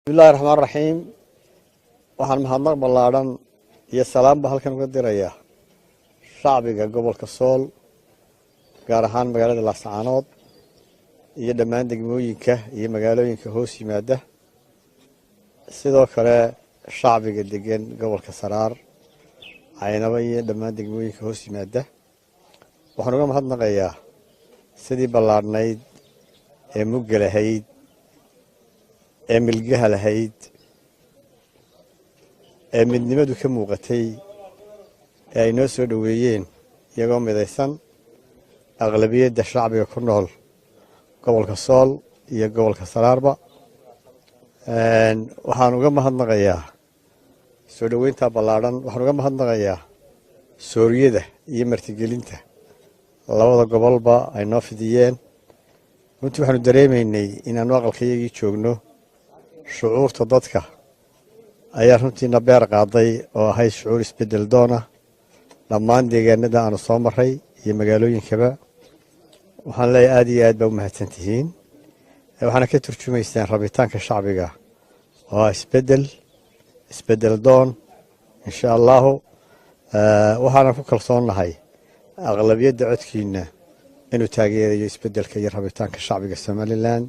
Bismillahi raxmaan raxiim. Waxaan mahadnaq ballaadhan iyo salaamba halkan uga dirayaa shacbiga gobolka Sool, gaar ahaan magaalada Laascaanood iyo dhammaan degmooyinka iyo magaalooyinka hoos yimaada, sidoo kale shacbiga degan gobolka Saraar, Caynabo iyo dhammaan degmooyinka hoos yimaada. Waxaan uga mahadnaqayaa sidii ballaadhnayd ee mugga lahayd ee milgaha lahayd ee midnimadu ka muuqatay ee ay noo soo dhoweeyeen iyagoo midaysan, aqlabiyadda shacbiga ku nool gobolka Sool iyo gobolka Saraarba. Waxaan uga mahadnaqayaa soo dhoweynta ballaadhan. Waxaan uga mahadnaqayaa sooriyada iyo martigelinta labada gobolba ay noo fidiyeen. Runtii waxaanu dareemaynay inaanu aqalkayagii joogno. Shucuurta dadka ayaa runtiina beer qaaday oo ahayd shucuur isbedel doona dhammaan deegaanada aanu soo maray iyo magaalooyinkaba. Waxaan leeyahay aad iyo aad baa u mahadsan tihiin, waxaana ka turjumaysaan rabitaanka shacbiga oo ah isbedel, isbedel doon insha allahu. Waxaana ku kalsoonnahay aqlabiyadda codkiina inuu taageerayo isbedelka iyo rabitaanka shacbiga Somalilan.